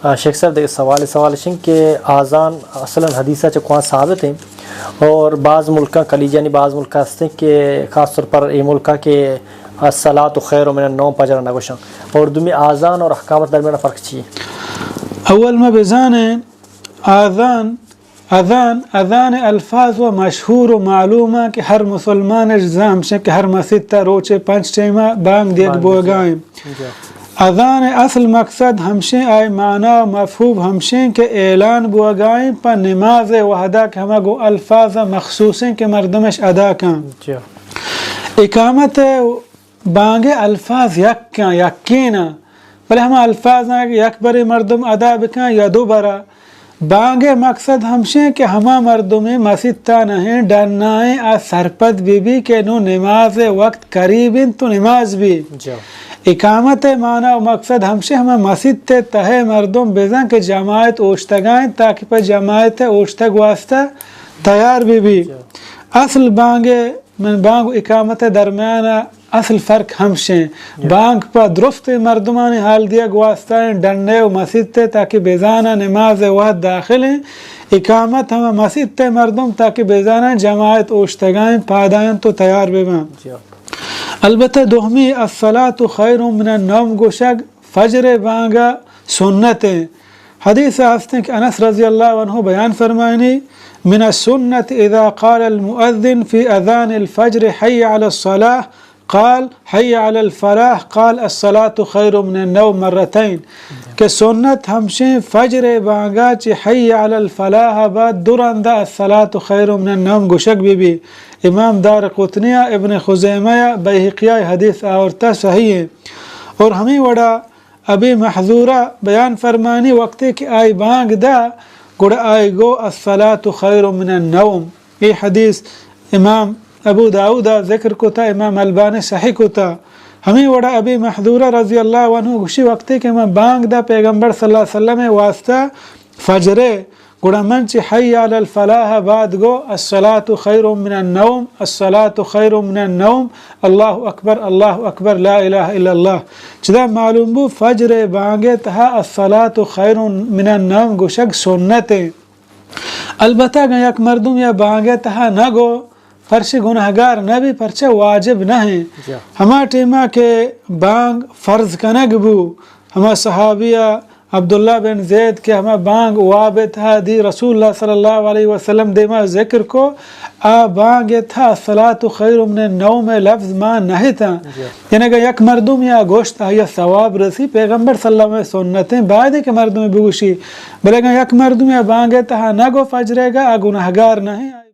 آ، شیخ صاحب، دیکھیں، سوال، سوال اش انت کہ آذان اصلاً حدیث ءَ چہ کواں ثابت ہیں اور بعض ملکاں، خلیج یعنی بعض ملک ہستیں کہ خاص طور پر اے ملکاں کہ الصلاۃ خیر من النوم پجر نہ گوشاں، اور دومی آذان اور اقامت درمیان فرق چی ہے؟ اول ما بزانیں آذان، اذان، اذان الفاظ و مشہور و معلوم کہ ہر مسلمان اش زان ہمشیں کہ ہر مسیت ءَ روچے پنچ ٹیمہ بانگ دیگ بانگ بوگا دیگ۔ ہیں۔ جی۔ اذان اصل مقصد ہمشیں، آئی معنی و مفہوم ہمشیں کہ اعلان بوگائیں پہ نماز وہدا کہ ہما گوں الفاظ مخصوصیں کہ مردمش ادا کن۔ جی۔ اقامت بانگ الفاظ یک کن، یکین، بلے ہما الفاظاں کہ یک برے مردم ادا بکن یا دو برا، بانگ ءِ مقصد ہمشیں کہ ہما مردمے مسیت ءَ نہ ایں، ڈنائیں، آ سرپد بہ بی کہ نوں نماز ءِ وقت قریب انت تو نماز بی۔ جا۔ اقامت ءِ معنی و مقصد ہمشیں ہما مسیت ءِ تہ ءِ مردم بزاں کہ جماعت اوشتگا انت تاکہ پہ جماعت ءِ اوشتگ واسطہ تیار بہ بی۔ جا۔ اصل بانگ ءِ من بانگ و اقامت ءِ درمیان ءَ اصل فرق ہمشیں۔ جی۔ بانگ پہ درستیں مردمانی حال دیگ واسطہ ایں، ڈنّے و مسیت ءِ تاکہ بزاناں نماز ءِ وہد داخل ایں۔ اقامت ہما مسیت ءِ مردم تاکہ بزاناں جماعت اوشتگا ایں، پادا انت و تیار بباں۔ جی۔ البتہ دومی الصلاۃ خیر من النوم گوشگ فجر ءِ بانگ ءَ سنت ایں۔ حدیث ءَ ہستیں کہ انس رضی اللہ عنہ بیان فرمائنی، من السنة اذا قال المؤذن في اذان الفجر حي على الصلاة قال حي على الفلاح قال الصلاة خير من النوم مرتين، کہ سنت ہمشیں فجر ءِ بانگ ءَ چہ حي على الفلاح ءَ بعد دو رندا الصلاة خير من النوم گوشگ بہ بی۔ امام دار قطنی ءَ، ابن خزیمہ ءَ، بیہقی ءَ حدیث آورتہ، صحیح ایں۔ اور ہمے وڑا ابی محذورہ بیان فرمانی، وقتے کہ آئی بانگ دا، گڑا آئی گو الصلاۃ خیر من النوم۔ اے حدیث امام ابو داؤد ءَ ذکر کتا، امام البانی صحیح کتا۔ ہمے وڑا ابی محذورہ رضی اللہ عنہ گوشی، وقتے کہ من بانگ دا پیغمبر صلی اللہ علیہ وسلم ءِ واسطہ فجر ءِ، گڑا من چہ حي على الفلاح ءَ بعد گو الصلاۃ خیر من النوم، الصلاۃ خیر من النوم، اللہ اکبر، اللہ اکبر، لا الہ الا اللہ۔ چدا معلوم بو فجر ءِ بانگ ءِ تہا الصلاۃ خیر من النوم گوشگ سنت ایں۔ البتہ اگاں یک مردم یا بانگ ءِ تہا نہ گو، پرچہ گناہگار نہ بی، پرچہ واجب نہ ایں۔ جا۔ ہما ٹیما کہ بانگ فرض کنگ بو، ہما صحابی ءَ عبداللہ بن زید کہ ہما بانگ واب ءِ تہا دی رسول اللہ صلی اللہ علیہ وسلم دیما ذکر کو، آ بانگ ءِ تہا الصلاۃ خیر من النوم ءِ لفظ مان نہ اتاں۔ جی۔ یعنی اگاں یک مردم یا گوشت آئی ءَ ثواب رسی، پیغمبر صلی اللہ علیہ وسلم ءِ سنت ایں، باید ایں کہ مردم بگوشی، بلے اگاں یک مردم یا بانگ ءِ تہا نہ گو فجر ءِ گا، آ گناہگار نہ ایں۔